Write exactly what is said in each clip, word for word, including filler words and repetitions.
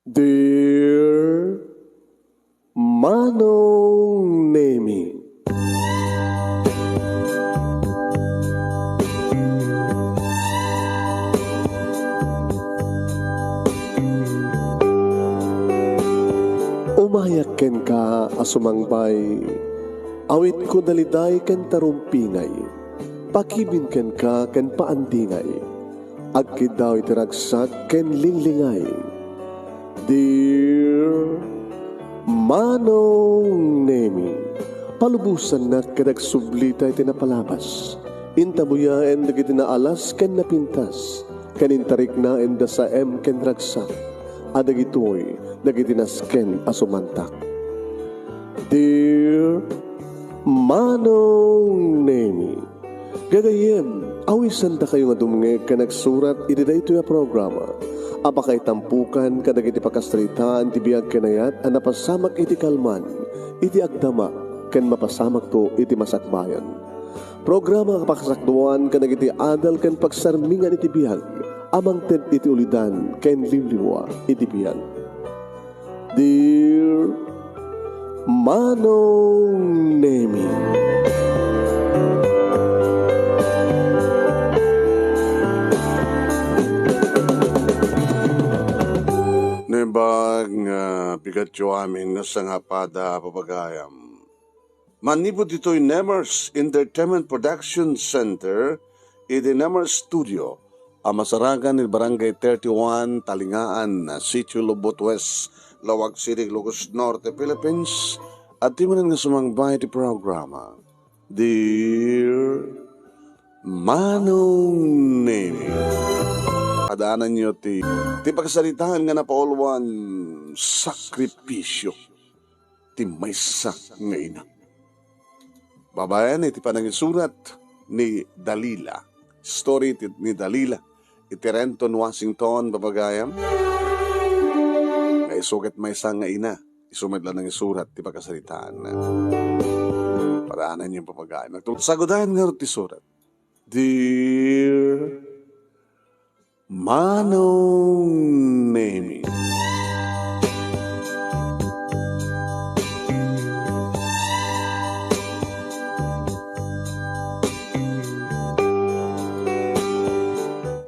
Dear Manong Nemi. Umayak kenka a sumangbay, awitko daliday ken tarumpingay, pakibin kenka ken paandingay. Agkiddaw iti ragsak ken linglingay. Dear Manong Nemi, palubosannak ket agsublita iti napalabas. Intabuyaen dagiti naalas ken napintas, ken intariknaen da saem ken ragsak, a dagitoy dagiti nasken a sumantak. Dear Manong Nemi, gagayyem, awisandakayo nga dumngeg ken agsurat iti daytoy a programa a pakaitampukan kadagiti pakasaritaan ti biag ken ayat a napasamak iti kalman, iti agdama, ken mapasamakto iti masakbayan. Programa a pakasakduan kadagiti adal ken pagsarmingan iti biag a mangted iti ulidan ken liwliwa iti biag. Dear Manong Nemi. Naimbag nga bigatyo amin nga sangapada, papagayam. Manipud ditoy Nemers Entertainment Production Center, iti Nemers Studio, a masarakan iti Barangay thirty-one, Talingaan, Sitio Lobot West, Laoag City, Ilocos Norte, Philippines, adtoy manen nga sumangbay iti programa, Dear Manong Nemi. Padaananyo ti, ti pagsaritaan nga napauluan sakripisio ti maysa nga ina. Babaen iti panangisurat ni Dalila. Story ti, ni Dalila. Iti Renton, Washington, papagayam. Nga isu ket maysa nga ina. Isu met la nangisurat ti pakasaritaan. Padaananyo, papagayam. Nagtul-, sagudayan ngarud ti surat. Dear Manong Nemi.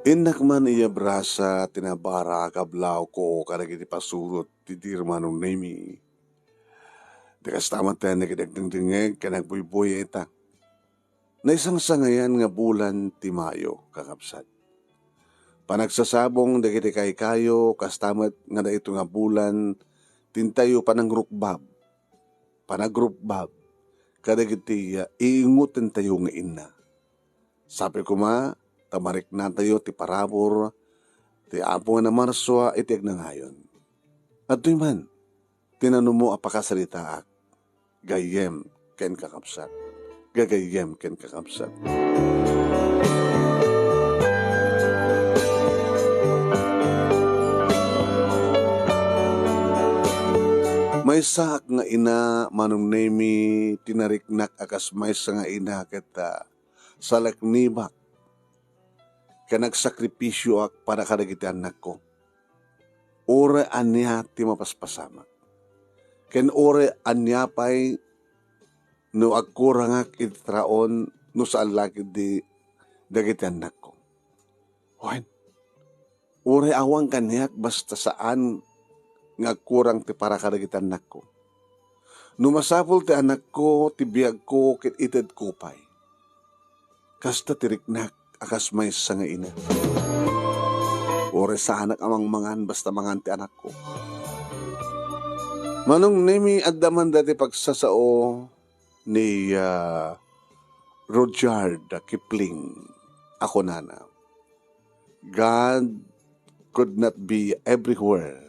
Innak man iyabrasa ti nabara a kablawko kadagiti pasurot ti Dear Manong Nemi. Di kasta met ti nagdengdengngeg ken agbuybuya ita. Naisangsangayan nga bulan ti Mayo, kakabsat. Panagsasabong dagiti kaykayo, kasta met nga daytoy nga bulan ti intayo panangrukbab, panagrukbab kadagiti, ah, iingotentayo nga inna. Sapay koma ta mariknatayo ti parabur ti Apo nga namarsua iti agnanayon. Adtoy man, ti nanumo a pakasaritaak, gayyem ken kakabsat. Gagayyem ken kakabsat. Maysaak nga ina, Manong Nemi, ti nariknak a kas maysa nga ina ket, ah, salaknibak ken agsakripisioak para kadagiti annakko. Uray ania ti mapaspasamak, ken uray ania pay no agkurangak iti traon no saan la ketdi dagiti annakko. Wen, uray awan kaniak basta saan nga agkurang ti para kadagiti annakko. No masapul ti anakko, ti biagko ket itedko pay. Kasta ti riknak a kas maysa nga ina. Uray saanak a mangmangan basta mangan ti anakko. Manong Nemi, adda man daytoy pagsasao ni, ah, Rudyard Kipling a kunana, "God could not be everywhere,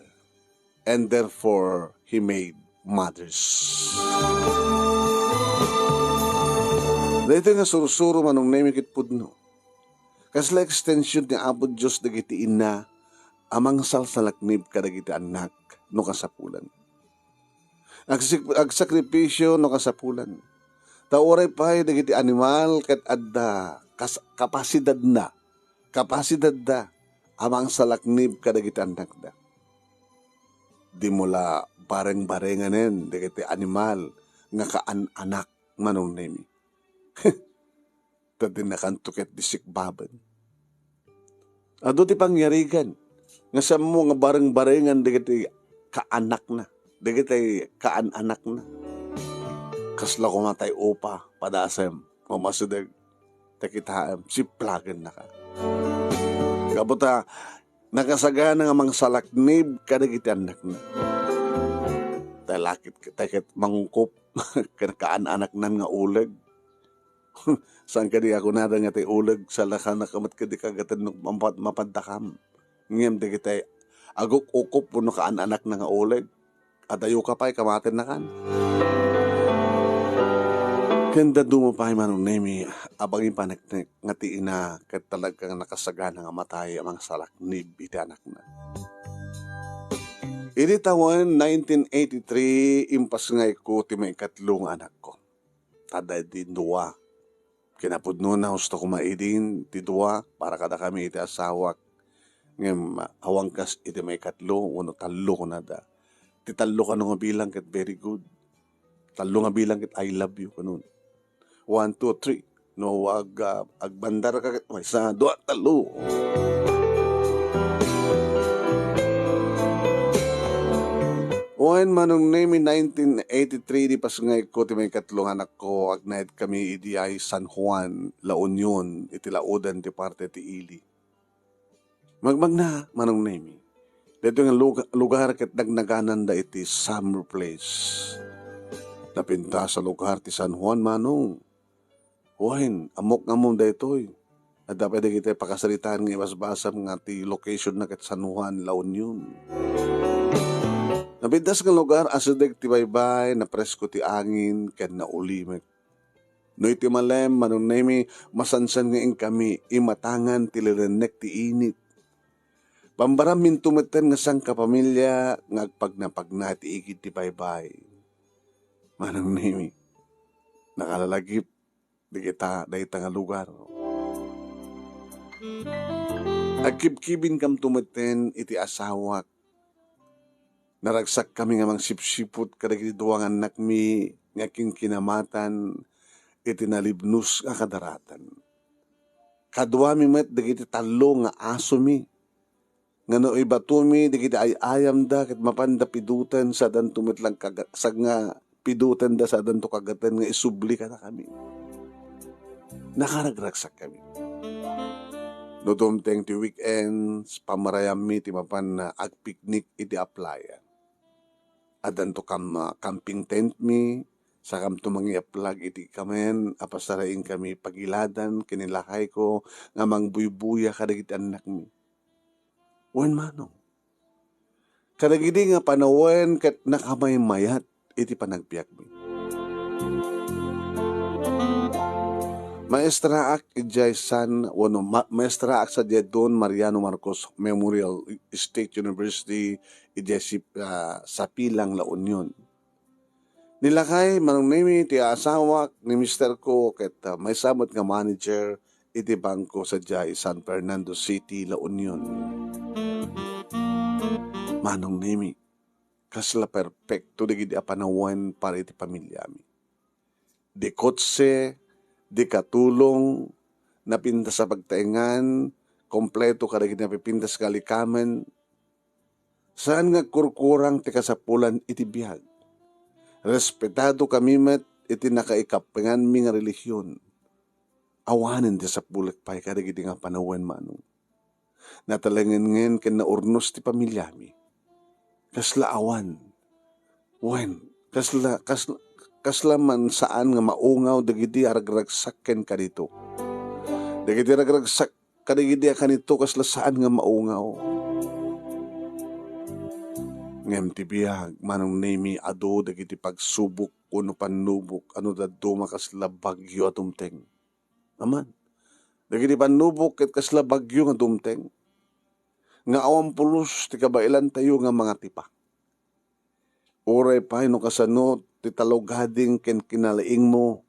and therefore He made mothers." Daytoy nga sursuro, Manong Nemi, ket pudno. Kasla ekstension ni Apo Dios dagiti ina a mangsalsalaknib kadagiti annak no kasapulan. Agsik-, agsakripisio no kasapulan. Ta uray pay dagiti animal ket adda kas-, kapasidadna, kapasidadda a mangsalaknib kadagiti annakda. Dimo la bareng-barenganen dagiti animal nga kaan-anak, Manong Nemi. Ta dinakanto ket di sikbaben. Adu ti pangyarigan nga sammo nga bareng-barengan dagiti kaanakna, dagiti kaan-anakna. Kasla koma tay upa, padasem, mamasideg, ta kitaem, siplagennaka. Gapu ta, nakasagana nga mangsalaknib kadagiti annakna. Tay lakit, tay ket mangungkop, ken kaan-anaknan nga uleg. Saan kadi a kunada nga ti uleg, salakana ka met kadi kagaten no mapat-, mapaddakam. Ngem dagiti aguk-ukop wenno kaan-anakna nga uleg, adayoka pay, kamatennakan. Ken dadduma pay, Manong Nemi, a pangipaneknek nga ti ina ket talaga nga nakasagana nga matay a mangsalaknib iti anakna. Idi tawen nineteen eighty-three, impasngayko ti maikatlo nga anakko. Ta daydi dua. Kinapudnona, husto koma idin ti dua para kadakami iti asawak. Ngem, awan kas iti maikatlo wenno tallo kunada. Ti tallo kano nga bilang ket very good. Tallo nga bilang ket I love you, kanon. One, two, three. No, ag-, ah, agbandar ka ket maysa, dua, tallo. Wen, Manong Nemi, nineteen eighty-three, idi pasngayko ti maikatlo nga anakko, agnaed kami idiay San Juan, La Union, iti Laodan ti parte ti ili. Magmagna, Manong Nemi. Daytoy nga lug-, lugar ket nagnagananda iti Summer Place. Napintas a lugar ti San Juan, Manong. Wen, ammok nga ammom daytoy. Adda pay dagiti pakasaritaan nga ibasbasam nga ti location na ket San Juan, La Union. Napintas nga lugar, asideg ti baybay, napresko ti angin, ken naulimek. No iti malem, Manong Nemi, masansan nga inkami imatangan ti lilennek ti init. Bambaramminto metten nga sangkapamilya nga agpagnapagna iti igid ti baybay. Manong Nemi, nakalalagip dagita, dayta nga lugar. Agkibkibinkamto metten iti asawak. Naragsakkami nga mangsipsiput kadagiti dua nga annakmi nga kinkinamatan iti nalibnos nga kadaratan. Kaduami met dagiti tallo nga asomi nga no ibatomi dagiti ay-ayamda ket mapanda piduten, sadanto met lang kaga-, sag nga pidutenda, sadanto kagaten nga isubli kadakami. Nakaragraksakkami. No dumteng ti weekends, pamarayammi ti mapan agpiknik iti aplaya. Addanto kam-, camping tentmi, sakamto mangiaplag iti kamen a pasaraingkami pagiladan ken ni lakayko nga mangbuybuya kadagiti annakmi. Wen, Manong, kadagidi nga panawen ket nakamaymayat iti panagbiagmi. Maestraak idiay San, wenno ma-, maestraak sadiay Don Mariano Marcos Memorial State University idiay Sip-, ah, Sapilang, La Union. Ni lakay, Manong Nemi, ti asawak ni mister ko ket, ah, maysa met nga manager iti bangko sadiay San Fernando City, La Union. Manong Nemi, kasla perpekto dagidi a panawen para iti pamiliami. Di kotse, di katulong, napintas a pagtaengan, kompleto kadagiti napipintas nga alikamen. Saan nga agkurkurang ti kasapulan iti biag. Respetado kami met iti nakaikapenganmi nga relihion. Awanen ti sapulek pay kadagidi nga panawen, Manong. Natalengen ken naurnos ti pamiliami. Kasla awan. Wen, kasla, kasla, kasla man saan nga maungaw dagidi a ragragsak ken kadito. Dagiti ragragsak kadagidi a kanito kasla saan nga maungaw. Ngem ti biag, Manong Nemi, adu dagiti pagsubok wenno pannubok a no dadduma kasla bagyo a tumteng. Aman, dagiti pannubok ket kasla bagyo nga dumteng, nga awan pulos ti kabaelantayo nga mangatipa. Uray pay no kasano ti talugading ken kinalaingmo,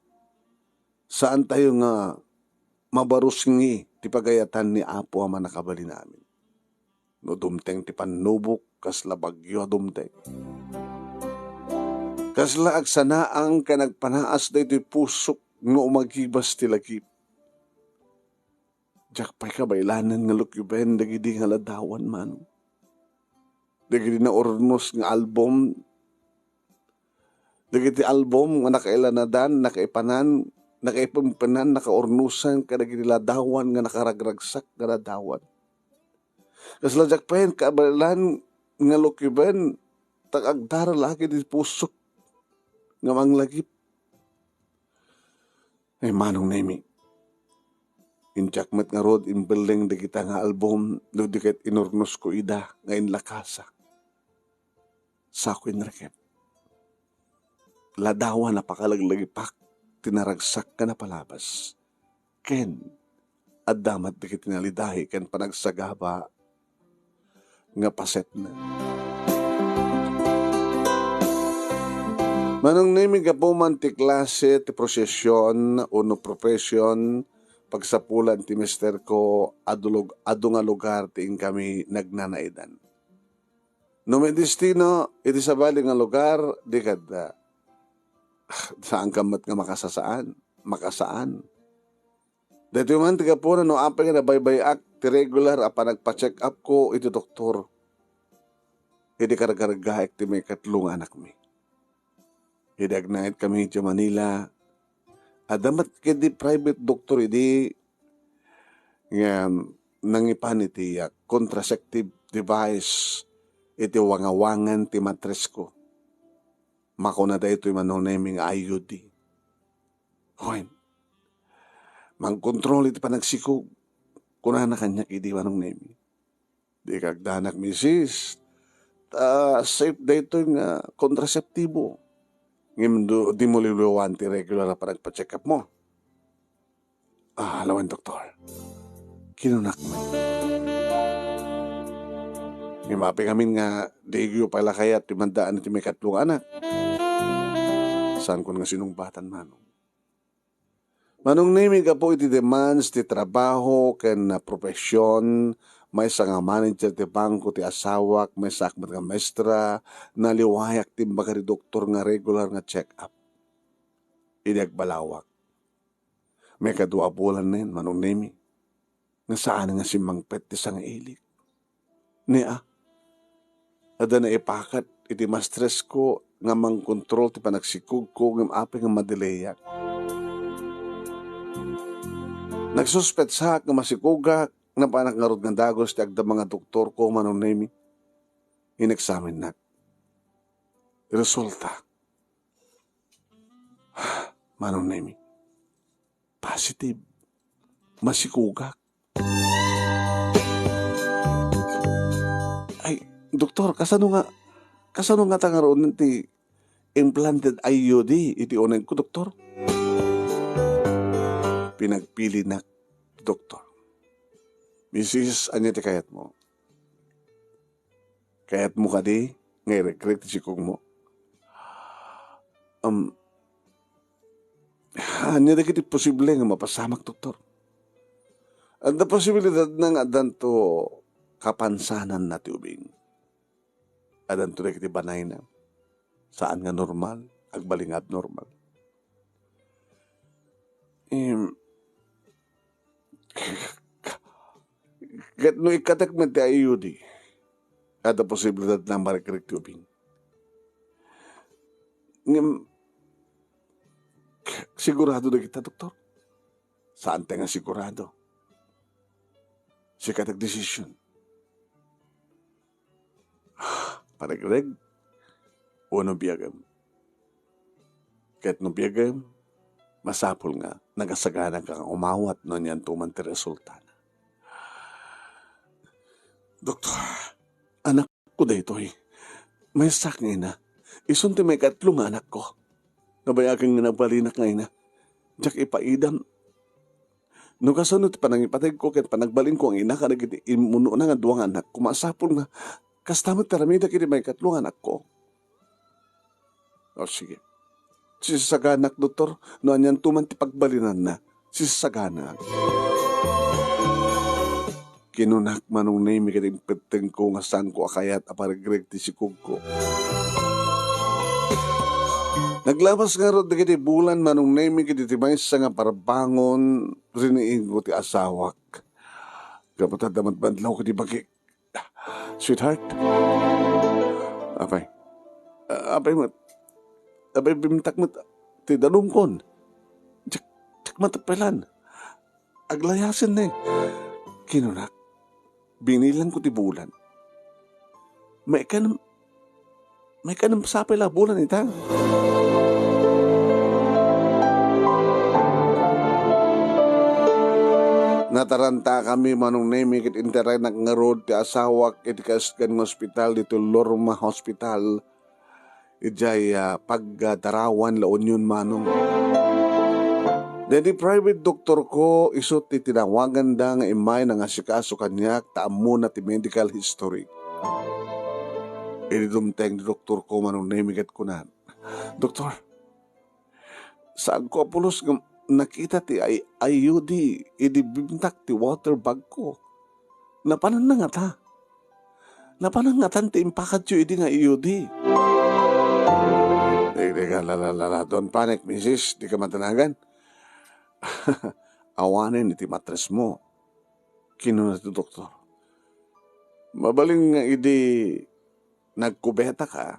saantayo nga mabarusngi ti pagayatan ni Apo a Mannakabalin-amin. No dumteng ti pannubok, kasla bagyo a dumteng. Kasla agsanaang ken agpanaas daytoy pusok no umagibas ti lagip. Diak pay kabaylanen nga lukiben dagidi nga ladawan, Manong. Dagidi naurnos nga album, dagiti album nga nakailanadan, nakaipanan, nakaipempenan, nakaurnosan kadagiti ladawan nga nakaragragsak nga ladawan. Kasla diak pay kabaylan nga lukiben, ta agdara la iti pusok nga manglagip. Ay, Manong Nemi, indiak met ngarud imbelleng dagita nga album no di ket inurnosko ida nga inlakasak. Sako inreket. Ladawan a pakalaglagipak ti naragsak nga napalabas. Ken adda met dagiti nalidahi ken panagsagaba nga pasetna. Manong Nemi, gapu man ti klase ti prosesion wenno profession, pagsapulan ti misterko, adu lug-, adu nga lugar ti inkami nagnanaidan. No may destino iti sabali nga lugar, di kadda. Saanka met nga makasasaan, makasaan. Daytoy man ti gapuna no apay nga nabaybay-ak ti regular a panagpa-check-up ko iti doktor. Idi karkargaek ti maikatlo nga anakmi. Idi agnaetkami idiay Manila, adda met ketdi private doktor idi nga nangipan iti, ah, contraceptive device iti wangawangan ti matrisko. Makuna daytoy, Manong Nemi, nga I U D. Wen, mangkontrol iti panagsikog, kunana kaniak idi, Manong Nemi. Dika agdanak, misis. Ta safe daytoy nga kontraseptibo. Ngem do, dimo liwliwan ti regular a panagpa-check-up mo. Ah, lawen, doktor. Kinunak met. Ngem apay ngamin nga diyo pay la kayat ti maddaan iti maikatlo nga anak? Saankon nga sinungbatan, Manong. Manong Nemi, gapu iti demands ti trabaho ken, ah, profession, maysa nga manager ti bangko ti asawak, maysaak met nga maestra, naliwayak ti imbaga ti doktor nga regular nga check-up. Idi agbalawak, maikadua a bulanen, Manong Nemi, nga saan nga simmangpet ti sangailik. Nia, adda naipakat iti mastresko nga mangkontrol ti panagsikogko ngem apay nga madelayak. Nagsuspetsaak nga masikogak, napanak ngarud nga dagus ti agdama nga doktorko, Manong Nemi. Inexaminnak. Resulta, Manong Nemi, positive. Masikogak. Ay, doktor, kasano nga, kasano nga ta ngarud ti implanted I U D iti unegko, doktor? Pinagpilinak, doktor. Misis, ania ti kayatmo? Kayatmo kadi nga irekrek ti sikogmo? Um, ania dagiti posible nga mapasamak, doktor? Adda posibilidad na nga addanto kapansananna ti ubing. Addanto dagiti banayna. Saan nga normal, agbalin nga abnormal. Em, ket no ikkatek met ti I U D, adda posibilidad na marikrek ti ubing. Ngem, sigurado dagita, doktor? Saan ti nga sigurado? Sika ti agdesisyon. Panagreg, wenno biagem. Ket no biagem, masapul nga nagasaganaka nga umawat no anianto man ti resultana. Doktor, anakko daytoy. Maysak nga ina. Isun ti maikatlo nga anakko. Nabayagen nga nabalinak nga ina. Diak ipaidam. No kasano ti panangipategko ken panagbalinko nga ina kadagiti immunona nga dua nga anakko, masapul nga kasta met ti aramidek iti maikatlo nga anakko. O, sige. Sisasaganak, doktor, no anianto man ti pagbalinanna. Sisasaganak. Kinunak, Manong Nemi, ket impettengko nga saanko a kayat a paregreg ti sikogko. Naglapas ngarud dagiti bulan, Manong Nemi, ket iti maysa nga parbangon, riniingko ti asawak. Gapu ta adda madmadlaw iti bagik. Sweetheart? Apay? Ah, apay met? Apay bimtak met ti danumkon? Diak, diak mateppelan. Aglayasen ne. Kinunak, binilangko ti bulan. Maikan-, maikan sapay la bulan ita. Natarantakami, Manong Nemi, ket interaynak ngarud ti asawak iti kaeskan nga ospital, ditoy Lorma Hospital. Idiay, ah, pagdarawan La Union, Manong. Daydi private doktorko, isu ti tinawaganda nga immay nangasikaso kaniak ta ammona ti medical history. Idi dumteng ti doktorko, Manong Nemi, ket kunak, "Doktor, saanko a pulos nga nakita ti I-, I U D idi bimtak ti water bagko. Napananna ngata? Napananna ngatan ti impakadyo idi nga I U D?" "Dika, la, la, la, la, don't panic, misis. Dika matanagan. Awanen iti matresmo," kinuna ti doktor. "Mabalin nga idi nagkubetaka,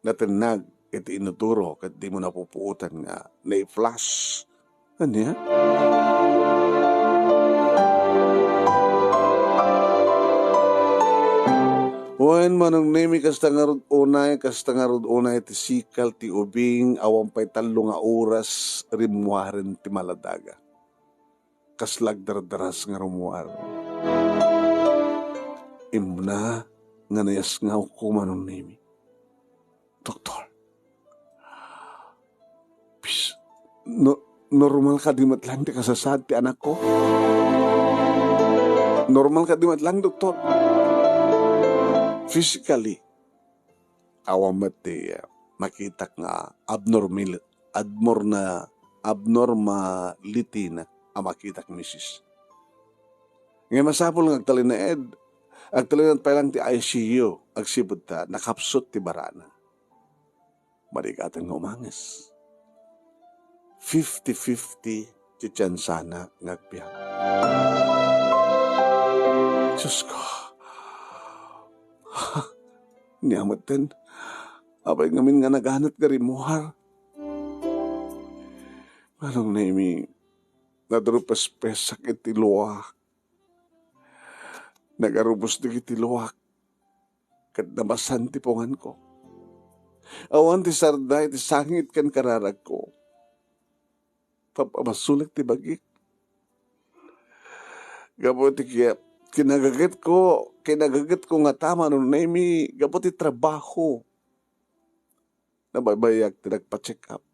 natennag iti inodoro ket dimo napupuotan nga nai-flush." Ania? Wen, Manong Nemi, kasta ngarud unay, kasta ngarud unay ti sikal ti ubing, awan pay tallo nga oras, rimmuaren ti maladaga. Kasla agdardaras nga rummuar. Immuna nga nayasngawko, Manong Nemi. "Doktor, pis-, no-, normal kadi met laeng ti kasasaad ti anakko? Normal kadi met laeng, Doktor?" "Physically, awan met ti, ah, makitak nga abnormal-, abnorna-, abnormality na a makitak, misis. Ngem masapul nga agtalinaed, agtalinaed pay laeng ti I C U, agsipud ta nakapsut ti barana. Marigatan nga umanges. Fifty fifty ti tiansana nga agbiag." Diosko. Nia metten, apay ngamin nga naganat nga rimmuar? Manong Nemi, nadrupespesak iti luak. Nagarubos dagiti luak, ket nabasan ti punganko. Awan ti sarda iti sangit ken kararagko. Pabpabasolek ti bagik. Gapu iti ki-, kinagagetko, kinagagetko ngata, Manong Nemi, gapu ti trabaho. Nabaybayak ti nagpa-check up.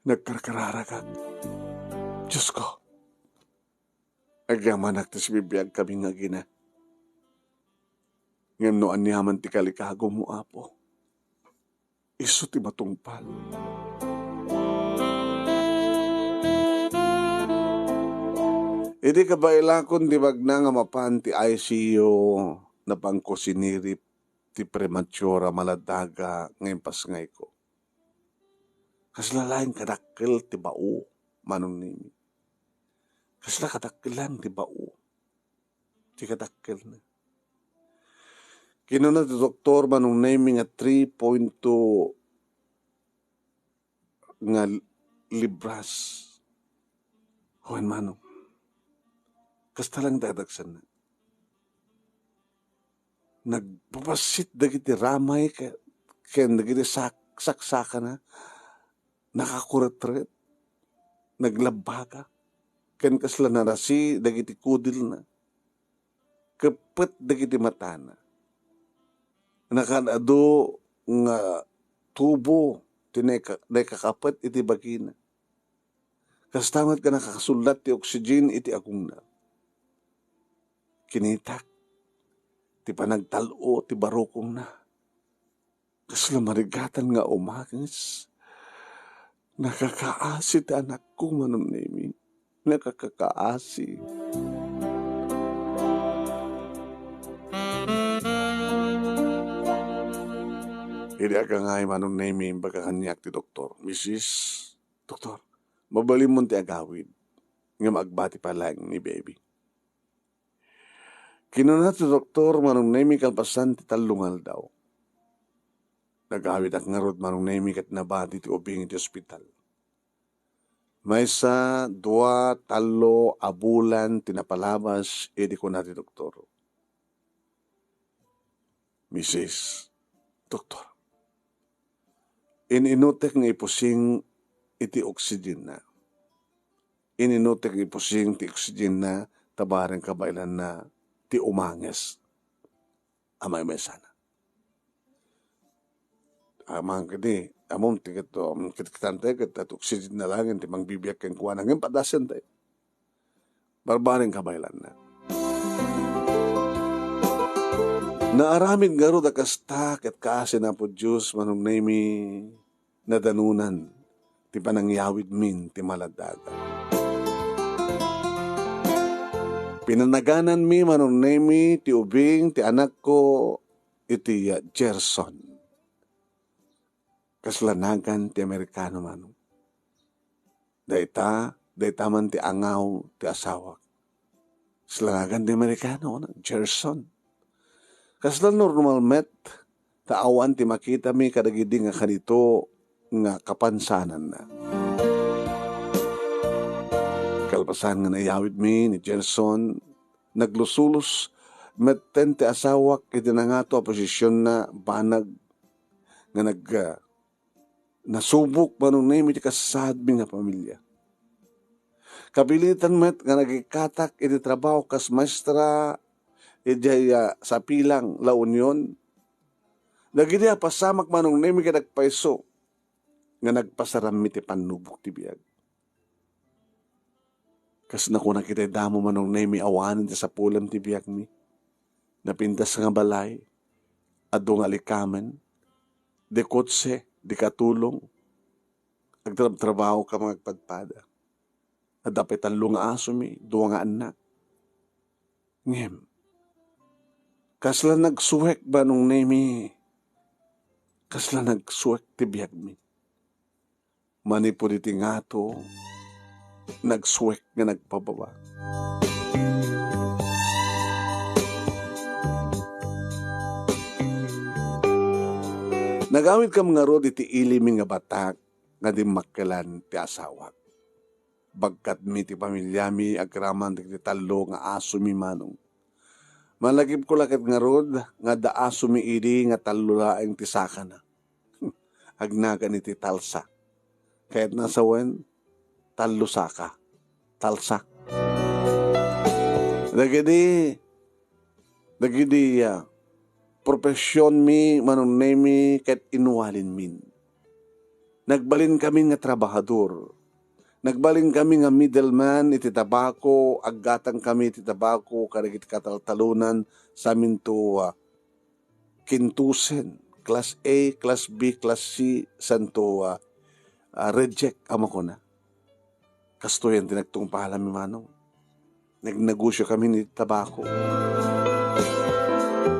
Nagkarkararagak. Diosko, agyamanak ta sibibiagkami nga agina. Ngem no aniaman ti kalikagummo, Apo, isu ti matungpal. Idi kabaelakon ti bagna nga mapan ti I C U, napanko sinirip ti premature a maladaga nga impasngayko. Kasla laeng kadakkel ti bao, Manong Nemi. Kasla kadakkel laeng ti bao ti kadakkelna. Kinuna ti doktor, Manong Nemi, nga three point two nga libras. Wen, Manong, kasta laeng dadagsanna. Nagpapassit dagiti ramay ke-, ken dagiti sak-, saksakana, nakakuretret, naglabbaga, ken kasla narasi dagiti kudilna. Keppet dagiti matana. Nakaad-adu nga tubo ti naika-, naikakapet iti bagina. Kasta met nga nakasullat ti oxygen iti agongna. Kinitak ti panagtal-o ti barukongna. Kasla marigatan nga umanges. Nakakaasi ti anakko, Manong Nemi. Nakakakaasi. Idi agangay Manong Nemi, imbaga kaniak ti doktor, "Misis, doktor, mabalinmon ti agawid, ngem agbati pay laeng ni baby." Kinuna ti doktor, Manong Nemi, kalpasan ti tallo nga aldaw. Nagawidak ngarud, Manong Nemi, ket nabati ti ubing iti ospital. Maysa, dua, tallo a bulan ti napalabas idi kuna ti doktor, "Misis, doktor, in-inutek nga ipusing iti oxygen-na. In-inutek nga ipusing ti oxygen-na ta bareng kabaelanna ti umanges a maymaysana." Amangan kadi, ammom ti ket, um, kitkitanta ket, at oxygen-na laeng ti mangbibiag kenkuana, ngem padasentayo. Barbareng kabaelanna. Naaramid ngarud a kasta ket kaasi ni Apo Dios, Manong Nemi, nadanonan ti panangyawidmin ti maladaga. Pinanagananmi, Manong Nemi, ti ubing ti anakko iti, ah, Gerson. Kasla nagan ti Amerikano, Manong. Dayta, dayta man ti angaw ti asawak. Kasla nagan ti Amerikano, na Gerson. Kasla normal met, ta awan ti makitami kadagidi nga kanito nga kapansananna. Kalpasan nga nayawidmi ni Gerson, naglusulos metten ti asawak iti nangato a posisionna banag nga nag-, ah, nasubok, Manong Nemi, ti kasasaadmi nga pamilia. Kapilitan met nga nagikkatak iti trabaho kas maestra idiay, ah, Sapilang, La Union. Dagidi a pasamak, Manong Nemi, ket nagpayso nga nagpasarammi ti pannubok ti biag. Kas nakunak itay damo, Manong Nemi, awanen ti sapulem ti biagmi. Napintas nga balay, adu nga likamen, di kotse, di katulong. Agtrabtrabaho ka nga agpadpada. Adda pay tallo nga asomi, dua nga annak. Ngem, kasla nagsuek, Manong Nemi, kasla nagsuek ti biagmi. Manipud iti ngato, nagsuek nga nagpababa. Nagawidkami ngarud iti ilimi nga batak nga dimmakkelan ti asawak. Bagkatmi ti pamiliami agraman dagiti tallo nga asomi, Manong. Malagipko la ket ngarud nga adda asomi idi nga tallo laeng ti sakana. Agnagan iti talsa. Kayatna a sawen, tallo saka. Talsa. Dagidi, dagidi, ah, profesionmi, Manong Nemi, ket inwalinmin. Nagbalinkami nga trabahador. Nagbalinkami nga middleman iti tabako, aggatangkami iti tabako kadagiti kataltalonan saminto, ah, kintusen, class A, class B, class C, santo, ah, ah, reject a makuna. Kastoyen ti nagtungpalanmi, Manong. Nagnegosiokami iti tabako.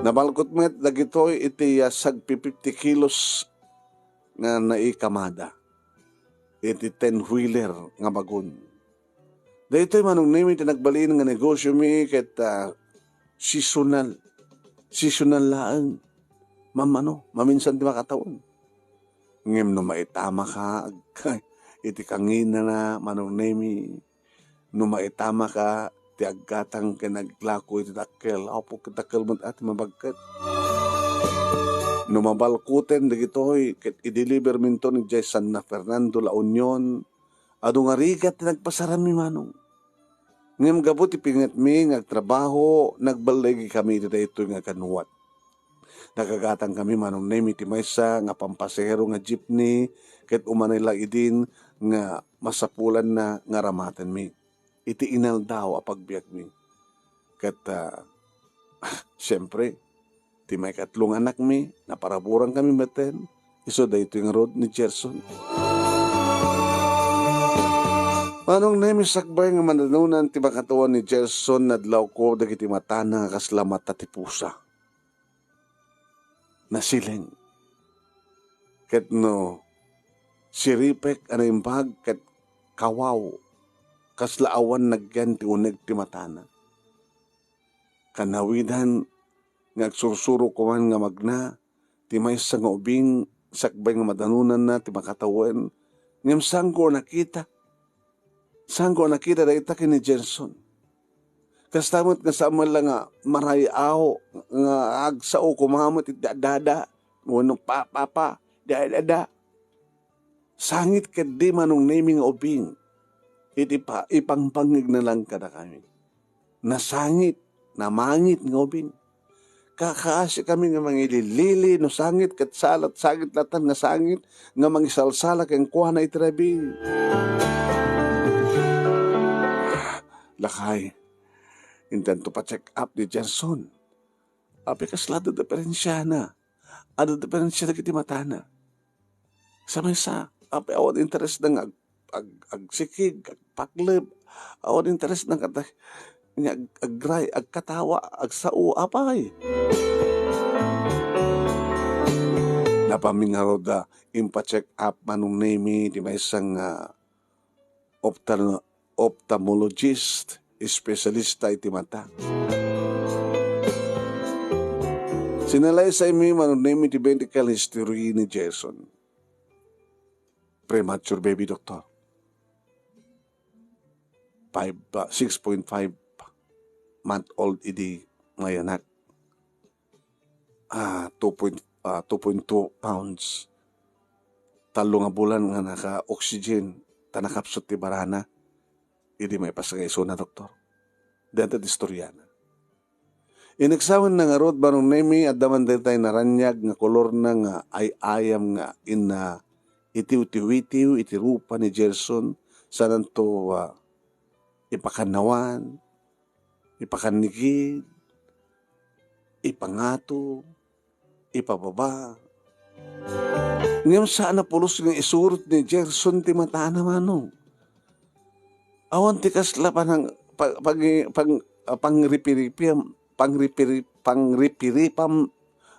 Nabalkot met dagitoy iti, ah, sagpi fifty kilos nga naikamada iti ten-wheeler nga bagon. Daytoy, Manong Nemi, ti nagbalin nga negosiomi ket, ah, seasonal. Seasonal laeng. Mamano, maminsan ti makatawen. Ngem no maitamaka, agkay, iti kanginana, Manong Nemi, no maitamaka, ti aggatang ken aglako iti dakkel, apo, ket dakkel met a ti mabagket. No mabalkoten dagitoy, ket ideliverminton idiay San Fernando, La Union, adu nga rigat ti nagpasarammi, Manong. Ngem gapu ti pingetmi nga agtrabaho, nagballigikami iti daytoy nga kanuat. Nakagatangkami, Manong Nemi, ti maysa nga pampasahero nga jeepney, ket umanay la idin nga masapulanna nga aramatenmi iti inaldaw a pagbiagmi. Ket, ah, siempre, ti maikatlo nga anakmi, naparaburangkami metten, isu daytoy ngarud ni Gerson. Manong Nemi, sakbay nga mananunan ti makatuan ni Gerson, nadlawko dagiti matana nga kasla mata ti pusa. Nasiling, Ket no siripek a naimbag ket kawaw, kasla awan nagyan ti uneg ti matana. Kanawidan nga agsursuro koman nga magna ti maysa nga ubing sakbay nga madanonanna ti makatawen, ngem saanko a nakita. Saanko a nakita dayta ken ni Gerson. Kasta met nga saan man la nga maray-aw nga agsao koma met iti addada wenno papapa, di addada. Sangit ketdi Manong Nemi nga ubing iti pa-, ipangpangngegna laeng kadakami. Nasangit, namangit nga ubing. Kakaasikami nga mangililili no sangit ket salat, sangit latta nga sangit nga mangisalsala kenkuana iti rabii. Lakay, intanto pa-check up ni Gerson. Apay kasla adda diperensiana? Adda diperensia dagiti matana. Sa maysa, apay awan interes na nga ag-, ag-, agsikig, agpakleb, awan interes na nga ag-, agray, agkatawa, agsao, apay. Napamingaroda, impa-check up Manong Nemi ti maysa nga ophthalmo-, ophthalmologist, espesyalista iti mata. Sinalaysaymi Manong Nemi ti medical history ni Gerson. Premature baby, doktor. Five, ah, six point five month old idi mayanak. Ah, two point, ah, two point two pounds. Tallo nga bulan nga naka-oxygen, ta nakapsut ti barana. Idi maipasaga isuna, doktor. Dayta ti istoriana. Ineksamen na ngarud, Manong Nemi, adda man daytay naraniag nga kolorna nga ay-ayam nga inna itiwtiwitiw iti rupa ni Gerson, sananto, ah, ipakannawan, ipakannigid, ipangato, ipababa. Ngem saan a pulos nga isurot ni Gerson ti matana, Manong. Awan ti kasla panang-, pa-, pang-, pang-, ah, pangripiripam, pangripiri-, pangripiripam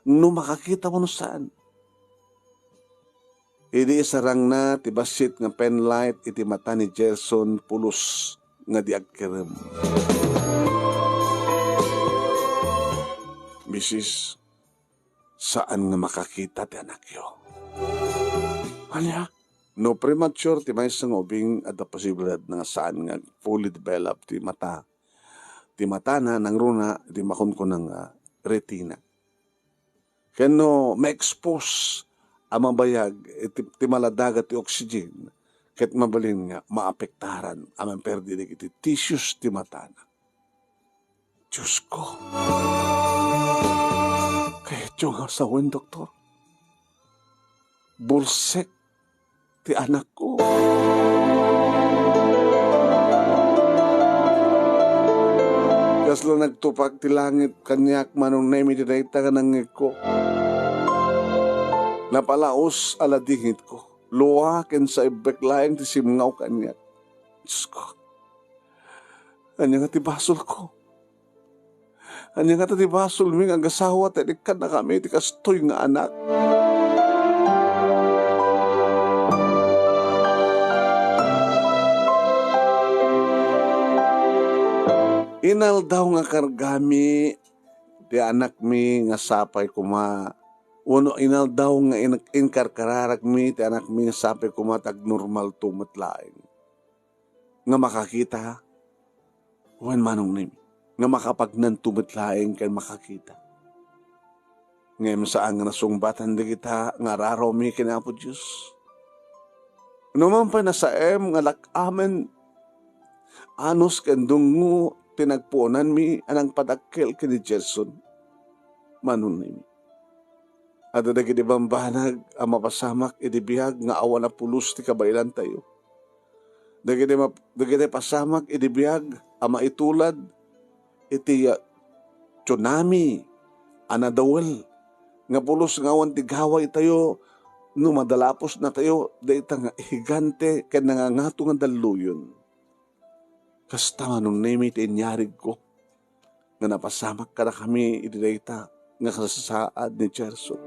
no makakita wenno saan. Idi isarangna ti bassit nga penlight iti mata ni Gerson, pulos nga di agkerem. Misis, saan nga makakita ti anakyo. Ania? No premature ti maysa nga ubing, adda posibilidad nga saan nga fully develop ti mata. Ti matana nangruna iti makunkuna nga retina. Ken no ma-expose a mabayag iti, ti maladagat ti oxygen, ket mabalin nga maapektaran a maperdi dagiti tissues ti matana. Diosko! Kayatyo nga sawen, doktor? Bulsek ti anakko. Kasla nagtupak ti langit kaniak, Manong Nemi, iti dayta nga nangngegko. Napalaus a ladingitko. Lua ken saibbek laeng ti simngaw kaniak. Diosko, ania nga ti basolko? Ania ngata ti basolmi nga agasawa ta idikkannakami iti kastoy nga anak? Inaldaw nga kargami ti anakmi nga sapay koma, wenno inaldaw nga in-, inkarkararagmi ti anakmi nga sapay koma ta agnormalto met laeng nga makakita, wen Manong Nemi, nga makapagnanto met laeng ken makakita. Ngem saan nga nasungbatan dagita nga ararawmi ken Apo Dios. Numan pay nasaem nga lak-amen, anus ken dungngo ti nagpuonanmi a nangpadakkel ken ni Gerson, Manong Nemi. Adda dagiti bambanag a mapasamak iti biag nga awan a pulos ti kabaelantayo. Dagiti map-, dagiti pasamak iti biag a maitulad iti, ah, tsunami a nadawel nga pulos nga awan ti gawaytayo no madalapusnatayo dayta nga higante ken nangangato nga dalluyon. Kasta Manong Nemi ti inyarigko nga napasamak kadakami iti dayta nga kasasaad ni Gerson.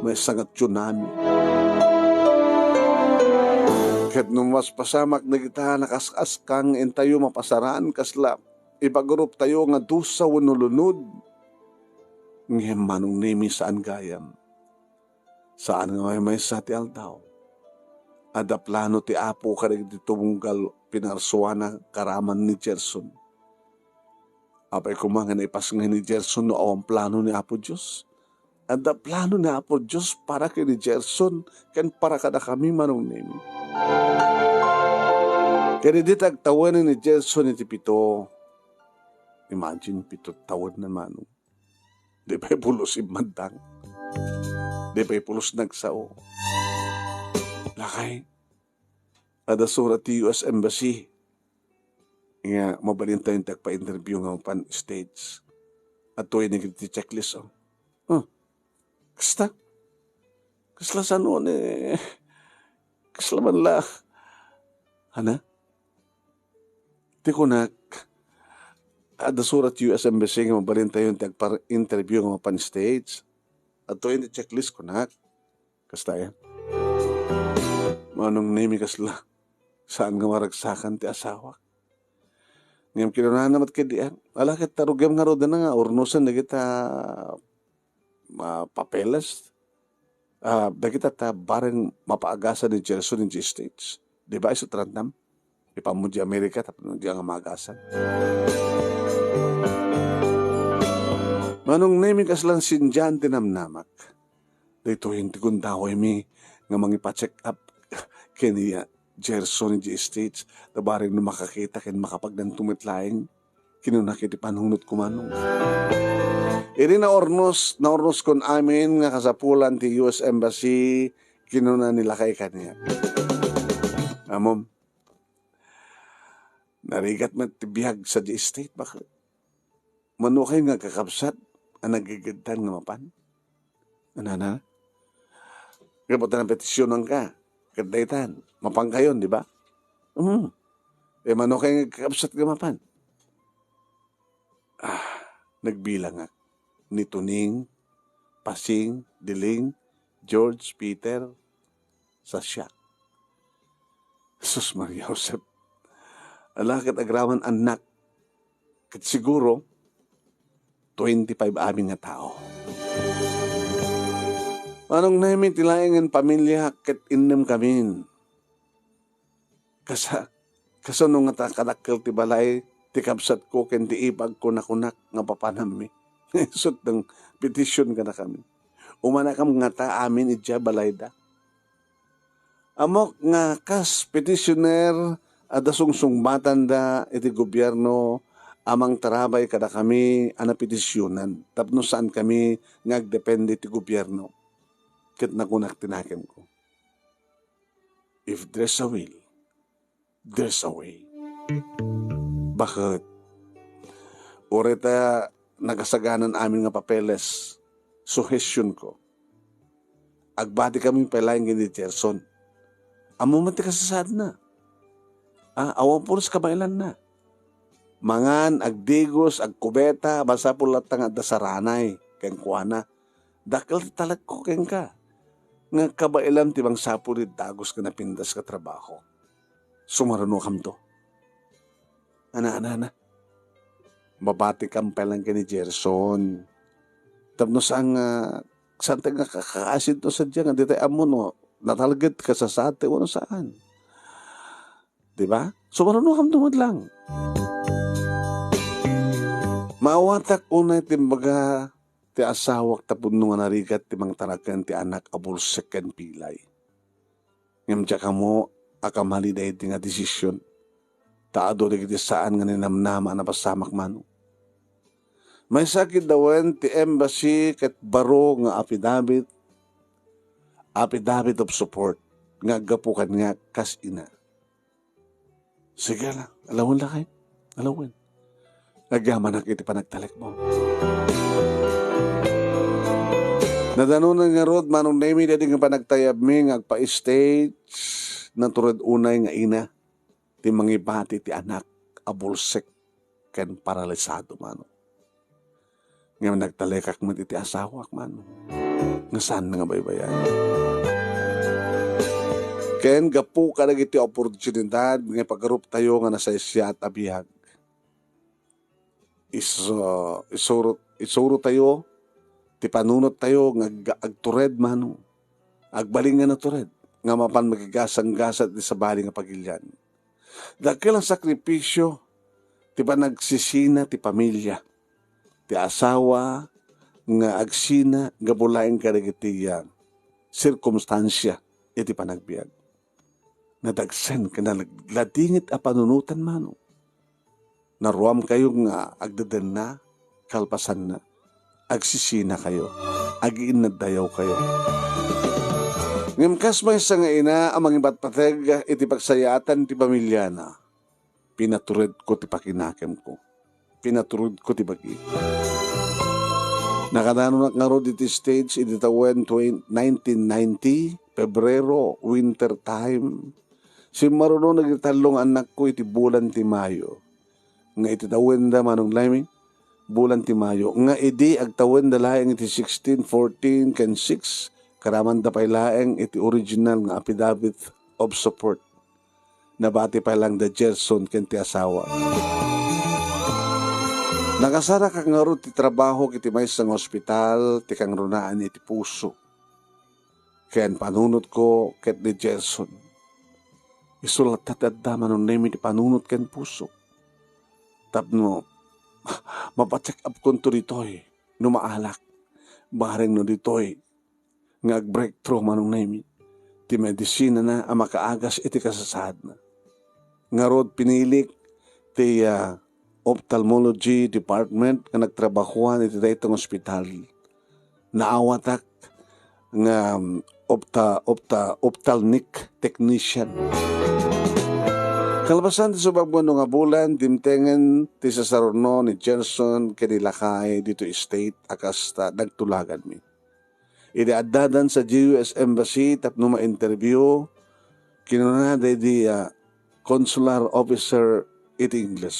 maysa nga tsunami. Ket no maspasamak dagita nakaskaskan, intayo mapasaran kasla ipagruptayo nga dusa wenno lunod. Ngem Manong Nemi, saan gayam. Saan nga maymaysa ti aldaw. Adda plano ti Apo kadagiti tumunggal pinarsuana karaman ni Gerson. Apay koma nga naipasngay ni Gerson no awan plano ni Apo Dios? Adda plano ni Apo Dios para ken ni Gerson ken para kadakami, Manong Nemi. Ken idi ti agtawen ni Gerson iti pito, imagine, pito tawen na, Manong. Di pay pulos immandang. Di pay pulos nagsao. Lakay, adda surat ti U S Embassy nga mabalintayon ti agpa-interview nga mapan States. Adtoy ni ti checklist, oh. Huh. Kasta? Kasla sano ni, kasla man la. Hana? Ti kunak, adda surat ti U S Embassy nga mabalintayon ti agpa-interview nga mapan States. Adtoy ni checklist, kunak. Kasta, eh. Manong Nemi, kasla. Saan nga maragsakan ti asawak. Ngem kinunana met kadi, ah, ala ket ta rugiam ngarud nga urnosen dagita, ah, papeles. Ah, dagita ta bareng mapaagasan ni Gerson idiay States. Di ba, isu ti randam? Ipanmo idiay Amerika, tapno diay nga maagasan. Manong Nemi, kasla sindian ti namnamak. Daytoyen ti gundawaymi nga mangipa-check up ken ni Gerson idiay States, ta bareng no makakita ken makapagnanto met laeng, kinuna iti panunotko, Manong. Idi naurnos, naurnoskon amin nga kasapulan ti U S Embassy, kinuna ni lakay kaniak, Ammom, narigat met ti biag sadiay States, baket? Mano kayo nga agkakabsat a nagigidtan nga mapan? Anana? Gapu ta napetisyonanka ket daytan, mapankayon, di ba? Hmm. E, mano kayo nga agkakabsat nga mapan? Ah, nagbilangak. Ni Tuning, Pasing, Diling, George, Peter, sa siak. Sus, Maria Josep. Ala ket agraman annak. Ket siguro, twenty-five amin nga tao. Manong Nemi, ti laengen pamilya ket innem kamin. Kasa-, kasano ngata kadakkel ti balay ti kabsatko ken ti ibagko nakunak nga papanammi? Isut' deng petition kadakami. Umanakam ngata amin idiay balayda? Ammok nga kas petitioner, adda sungsungbatanda iti gobierno a mangtarabay kadakami a napetisionan tapno saankami nga agdepende iti gobierno. Ket nakunak ti nakemko, "If there's a will, there's a way." Baket? Uray ta nagasaganan amin nga papeles, suhestionko. Agbati kami pay laeng ken ni Gerson. Ammom met ti kasasaadna. Ah, awan pulos kabaelanna. Mangan, agdigos, agkubeta, masapul latta nga adda saranay kenkuana. Dakkel ti talekko kenka. Nga kabaelam ti mangsapul iti dagus nga napintas nga trabaho. Sumarunokamto. Ana, ana, ana. Mabatikam pay laeng ken ni Gerson. Tapno saan nga, saan nga kakaasinto sadiay nga di tayo ammo no natalged kasasaad tayo wenno saan. Di ba? Sumarunokamto met laeng. Maawatak unay ti imbaga ti asawak tapno nga narigat ti mangtaraken ti anak a bulsek ken pilay. Ngem diak ammo a kamali daydi nga desisyon, ta adu dagiti saan nga ninamnama a napasamak, Manong. Maysa kiddawen ti embassy ket baro nga affidavit, affidavit of support nga aggapu kaniak kas ina. Sige la, alawen lakay. Alawen. Agyamanak iti panagtalekmo. Nadanonan ngarud, Manong Nemi, daydi nga panagtayabmi nga agpa-stage, natured unay nga ina ti mangibati ti anak a bulsek ken paralisado, Manong. Ngem nagtalekak met iti asawak, Manong, nga saan nga baybay-an. Ken gapu kadagiti oportunidad nga ipagaruptayo nga nasayaat a biag, is-, ah, isuro-, isurotayo ti panunottayo nga ag-, agtured, Manong. Agbalin nga natured nga mapan makigasanggasat iti sabali nga pagilian. Dakkel a sakripisio ti panagsisina ti pamilia, ti asawa nga agsina gapu laeng kadagiti, ah, sirkumstansia iti panagbiag. Nadagsen ken nagladingit a panunoten, Manong. Naruamkayo nga agdedenna, kalpasanna, agsisinakayo, agiinnadayawkayo. Ngem kas maysa nga ina a mangipatpateg iti pagsayaatan ti pamiliana, pinaturedko ti pakinakemko. Pinaturedko ti bagi. Nakadanonak ngarud iti States idi tawen twen-, nineteen ninety, Pebrero, winter time. Simmaruno dagiti tallo nga annakko iti bulan ti Mayo. Nga iti tawenda, Manong Lemmy, bulan ti Mayo. Nga idi agtawenda laeng iti sixteen, fourteen, ken six, karamanda pay laeng iti original nga affidavit of support. Nabati pay laeng da Gerson ken ti asawa. Nakasarak ngarud ti trabaho iti maysa nga ospital ti kangrunaan iti puso ken panunotko ket ni Gerson. Isu latta ti adda, Manong Lemmy, ti panunot ken puso. Tapno mapacheck up konto ditoy no maalak. Bareng no ditoy nga ag-breakthrough, Manong Lemmy, ti medisinana a makaagas iti kasasaadna. Ngarud, pinilik ti, ah, ophthalmology department nga nagtrabahoan iti daytoy nga ospital. Naawatak nga, um, opta-, opta-, ophthalmic technician. Kalpasan ti subagmano nga bulan, dimtengen ti sasaruno ni Gerson ken ni Lakay ditoy state a kasta nagtulaganmi. Idi addadan sa U S Embassy tapno ma-interview, kinuna daydi, ah, consular officer iti Ingles,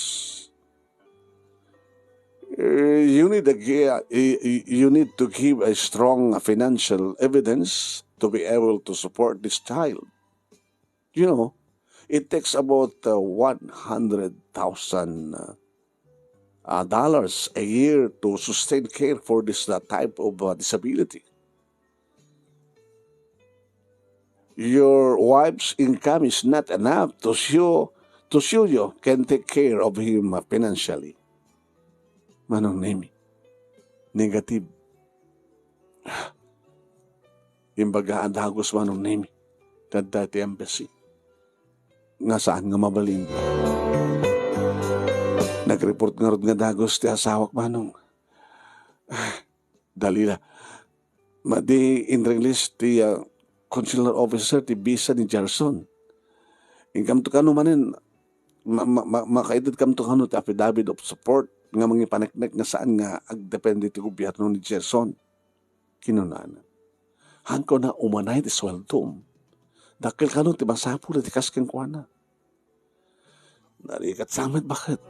"Eh, you need a gi-, ah, y-, y-, you need to give a strong financial evidence to be able to support this child. You know, it takes about, uh, one hundred thousand, uh, uh, dollars a year to sustain care for this, uh, type of, uh, disability. Your wife's income is not enough to show, to show you can take care of him, uh, financially." Manong Nemi, negative. Imbaga a dagus, Manong Nemi, kadta ti embassy nga saan nga mabalin. Nag-report ngarud nga dagus ti asawak, Manong. Dalila. Madi inrelease ti, ah, consular officer ti visa ni Gerson. Inkamto kano manen, ma-, ma-, ma-, makaitedkamto kano ti affidavit of support nga mangipaneknek nga saan nga agdepende ti gobierno ni Gerson. Kinunana. Haanko na umanay ti sueldom. Dakkel kano ti masapul iti kas kenkuana. Narigat sa met baket.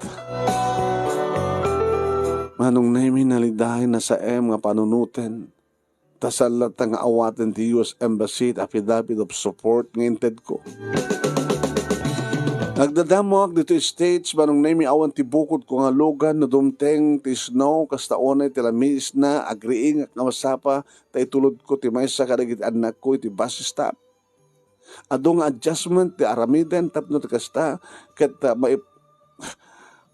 Manong Nemi, nalidaay nasaem nga panunoten. Ta saan latta nga awaten ti U S Embassy ti affidavit of support nga intedko. Nagdadammoak ditoy States, Manong Nemi, awan ti bukodko nga lugan no dumteng ti snow, kasta unay ti lamiisna, agriingak nga masapa, ta itulodko ti maysa kadagiti annakko iti bus stop. Adu nga adjustment ti aramiden tapno ti kasta, ket, ah, maip-,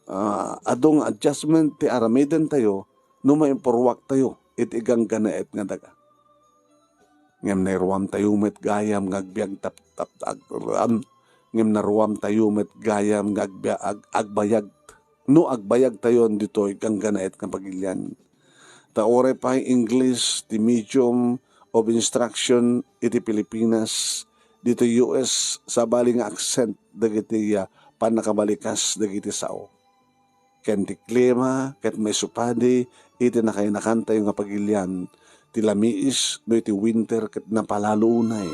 ah, adu nga adjustment ti aramidentayo no maipurruaktayo iti ganggannaet nga daga. Ngem naruamtayo met gayam nga agbiag tap-, tap-, ag-, am-, ngem naruamtayo met gayam nga agbi-, ag-, agbayag, no agbayagtayon ditoy ganggannaet nga pagilian. Ta uray pay English ti medium of instruction iti Pilipinas, ditoy U S, sabali nga accent dagiti, ah, pannakabalikas dagiti sao. Ken ti klima ket maisupadi iti nakainakantayo nga pagilian, ti lamiis no iti winter ket napalalo unay.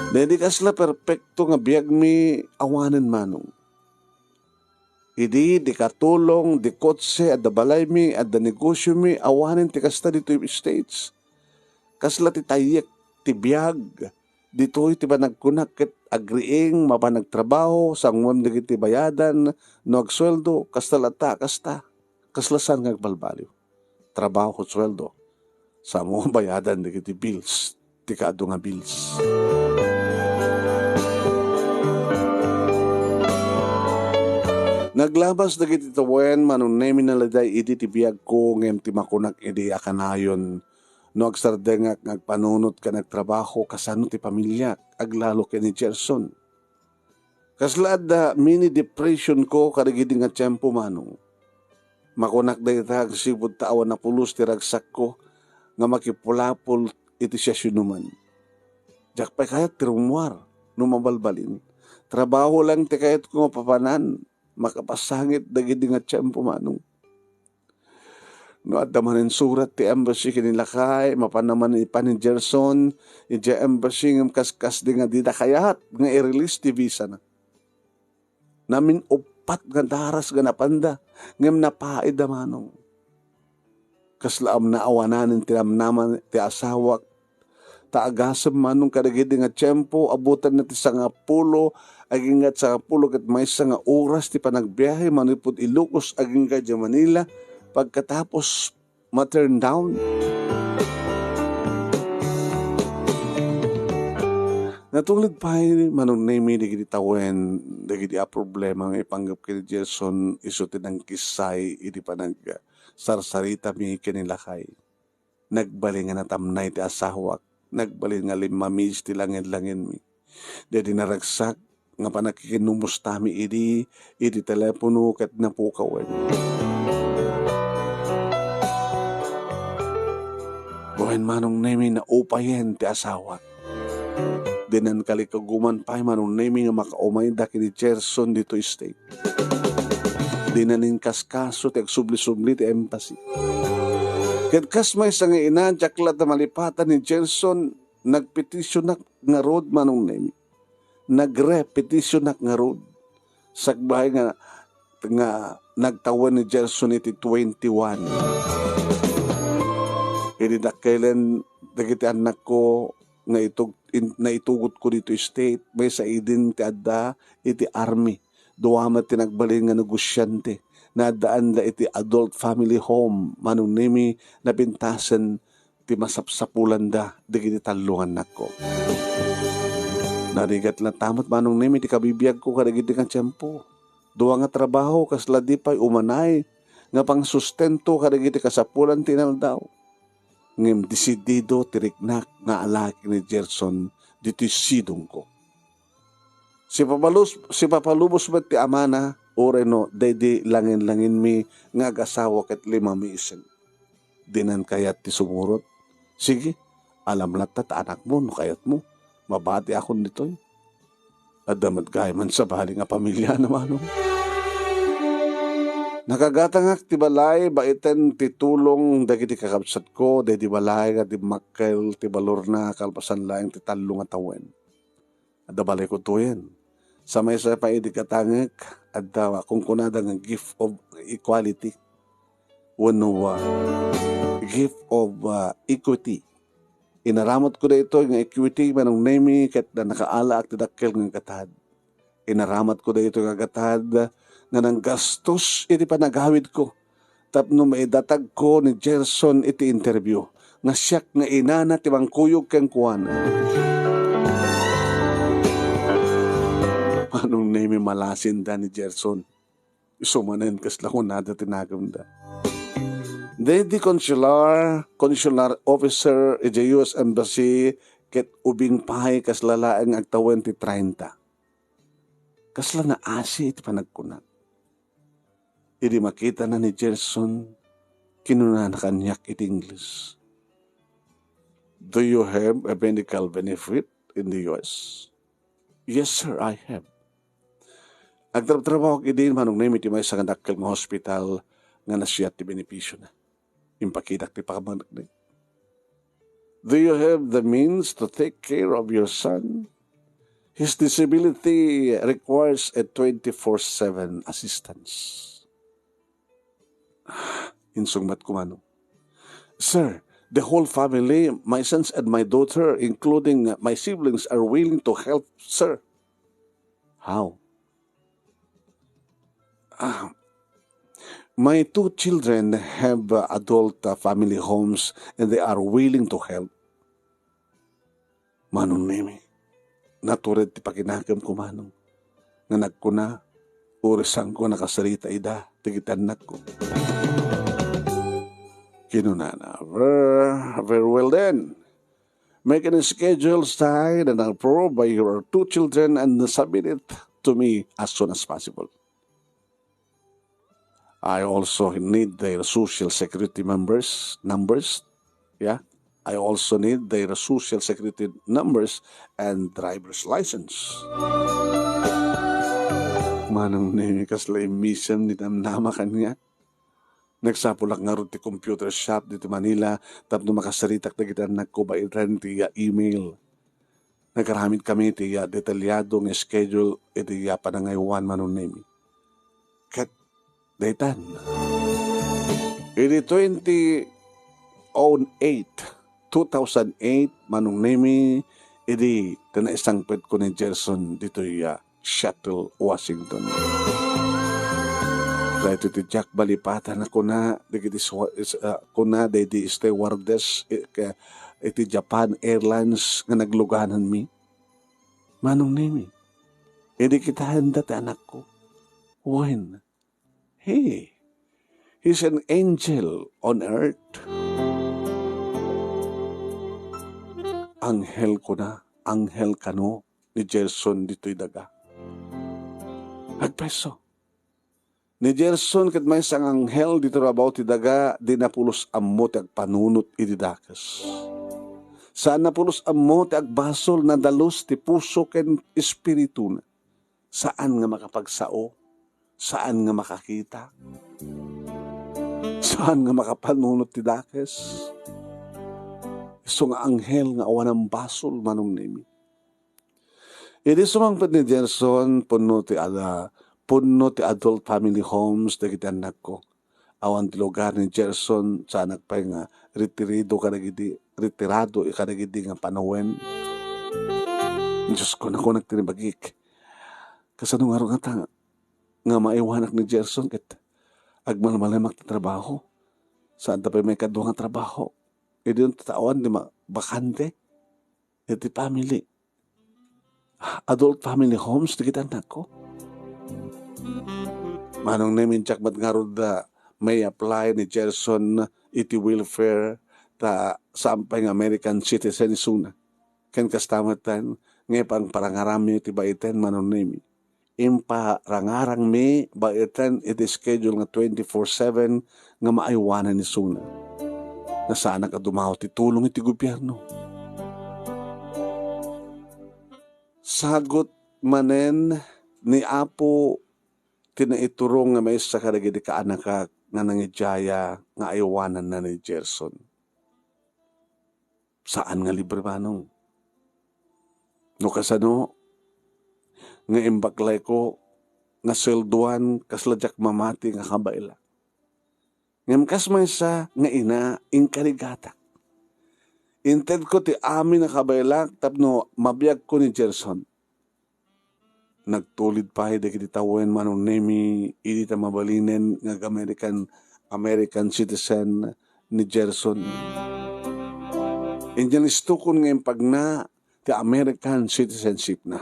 Daydi kasla perpekto nga biagmi awanen, Manong. Idi, di katulong, di kotse, adda balaymi, adda negosiomi, awanen ti kasta ditoy States. Kasla ti tayyek ti biag. Ditoy ti panagkunak ket agriing, mapan agtrabaho, sanguem dagiti bayadan, no agsueldo, kasta latta, kasta. Kasla saan nga agbalbaliw. Trabaho, sueldo. Samo bayadan dagiti bills, ti kaadu nga bills. Naglabas dagiti tawen, Manong Nemi, naladaay idi ti biagko, ngem ti makunak idi a kanayon, no agsardengak nga agpanunot ken agtrabaho, kasano ti pamiliak, aglalo ken ni Gerson. Kasla adda mini depression ko kadagidi nga tiempo, Manong. Makunak dayta agsipud ta awan a pulos ti ragsakko nga makipulapol iti siasinoman. Diak pay kayat ti rummuar no mabalbalin. Trabaho lang ti kayatko nga papanan, makapasangit dagidi nga tiempo, Manong. No adda manen surat ti embassy ken ni lakay, mapan manen ipan ni Gerson idiay embassy ngem kaskasdi nga dida kayat nga i-release ti visa na. Namin-uppat nga daras nga napanda, ngem napaida, Manong. Kasla am naawananen ti namnama ti asawak, ta agasem, Manong, kadagidi nga tiempo, abutanna ti sangapulo, agingga sangapulo ket maysa nga oras ti panagbiahe manipud Ilocos agingga idiay Manila, pagkatapos ma-turn down. Natulid pay, Manong Nemi, dagiti tawen, dagidi a problema nga ipanggep ken ni Gerson, isu ti nangkissay iti panagsarsarita mi ken ni lakay. Nagbalin nga natamnay ti asawak. Nagbalin nga limmamiis ti langin-langinmi. Daydi naragsak nga pannakikinamusta mi idi iti telepono ket napukawen. Wen, Manong Nemi, naupayen ti asawak. Dinan kalikaguman pay, Manong Nemi, nga makaumayda ken ni Gerson ditoy state. Dinan inkaskaso ti agsubli-subli ti embassy. Ket kas maysa nga ina, diak latta malipatan ni Gerson, nagpetisionak ngarud, Manong Nemi. Nagrepetisionak ngarud. Sakbay nga, nga nagtawen ni Gerson iti twenty-one. Idi dakkelen dagiti annakko nga itug-, in-, naitugotko ditoy state, maysa idin ti adda iti army. Dua met ti nagbalin nga negosiante. Naaddaanda iti adult family home, Manong Nemi, napintasen ti masapsapulanda dagiti tallo nga annakko. Narigat latta met, Manong Nemi, ti kabibiagko kadagiti nga tiempo. Dua nga trabaho, kasla di pay umanay nga pangsustento kadagiti kasapulan ti inaldaw. Ngem desidido ti riknak nga alaki ni Gerson ditoy sidongko. Sipapalus-, sipapalubos met ti amana, uray no daydi langin-langinmi nga agasawa ket limamiisen. Dinan kayat ti sumurot. Sige, alam latta ta anakmo no kayatmo. Mabatiakon ditoy. Adda met gayam sabali nga pamiliana, Manong. Nakagatangak ti balay, baiten ti tulong dagiti kakabsatko, daydi balay nga dimmakkel ti balorna kalpasan laeng ti tallo nga tawen. Adda balayko tuyen. Sa maysa pay idi gatangek, adda kunkunada nga gift of equality. Wenno, ah, gift of, ah, equity. Inaramidko daytoy nga equity, Manong Nemi, ket nakaalaak ti dakkel nga gatad. Inaramidko daytoy nga gatad nga nanggastos iti panagawidko tapno maidatagko ni Gerson iti interview nga siak nga inana ti mangkuyog kenkuana. Manong Nemi, malasinda ni Gerson. Isu manen, kasla kunada ti nakemda. Daydi consular, consular officer idiay U S Embassy ket ubing pay, kasla laeng agtawen ti treinta. Kasla naasi iti panagkunak. Idi makitana ni Gerson, kinunana kaniak iti Ingles, "Do you have a medical benefit in the U S?" "Yes, sir, I have." Agtrabtrabahoak idi, Manong Nemi, iti maysa nga dakkel nga hospital nga nasiat ti benefisiona. Impakitak ti pakamanekna. "Do you have the means to take care of your son? His disability requires a twenty-four seven assistance. Insungbatko manong, "Sir, the whole family, my sons and my daughter, including my siblings, are willing to help, sir." "How?" "Ah, my two children have, uh, adult, uh, family homes and they are willing to help." Manong Nemi, natured ti pakinakemko manong, nga nagkuna, urisanko a nakasarita ida dagiti annakko. Kinunana, "Ver-, very well then. Make a schedule signed and approved by your two children and submit it to me as soon as possible. I also need their social security members, numbers. Yeah. I also need their social security numbers and driver's license." Manong Nemi, kasla immisem ni namnama kaniak. Nagsapulak ngarud ti computer shop ditoy Manila tapno makasaritak dagiti annakko babaen ti email. Nagaramidkami iti, ah, detalyado nga schedule iti, ah, panangaywan, Manong Nemi. Ket daytan, idi twenty oh eight, two thousand eight, Manong Nemi, idi ta naisangpetko ni Gerson ditoy, ah, Seattle, Washington. Daytoy ti diak malipatan a kuna dagiti swa-, is-, ah, kuna daydi stewardess, eh, ka-, iti Japan Airlines nga naglugananmi. Manong Nemi, idi kitaenda ti anakko, wen, he, he's an angel on earth. Anghel kuna, anghel kano ni Gerson ditoy daga. Agpayso. Ni Gerson ket maysa nga anghel ditoy rabaw ti daga, dina pulos ammo ti agpanunot iti dakes. Saanna pulos ammo ti agbasol, nadalus ti puso ken espirituna. Saan nga makapagsao, saan nga makakita, saan nga makapanunot ti dakes. Isu nga anghel nga awanan basol, Manong Nemi. Idi sumangpet ni Gerson, punno ti ada-, punno ti adult family homes dagiti annakko. Awan ti lugar ni Gerson, saanak pay nga retirado kadagidi, retirado kadagidi nga panawen. Diosko, nakunak ti nabagik. Kasano ngarud ngata nga maiwanak ni Gerson ket agmalmalemak ti trabaho? Saanta pay maikadua nga trabaho. Idi unta awan ti ma-, bakante iti family. Adult family homes dagiti annakko. Manong Nemi, diak met ngarud a mai-apply ni Gerson iti welfare ta saan pay nga American citizen isuna. Ken kasta metten nga iparangaranmi ti baiten, Manong Nemi. Imparangaranmi baiten iti schedule nga twenty-four seven nga maaywanan isuna. Nga saanak a dumao ti tulong iti gobierno. Sagut manen ni Apo ti naiturong nga maysa kadagiti kaanakak nga nangidiaya nga aywananna ni Gerson. Saan nga libre, Manong. No kasano nga imbaklayko nga sueldoan, kasla diak mamati nga kabaelak. Ngem kas maysa nga ina, inkarigatak. Intedko ti amin a kabaelak tapno mabiagko ni Gerson. Nagtulid pay dagiti tawen, Manong Nemi, idi ta mabalinen nga ag-American, American citizen ni Gerson. Inyalistokon nga impagna ti American citizenship na.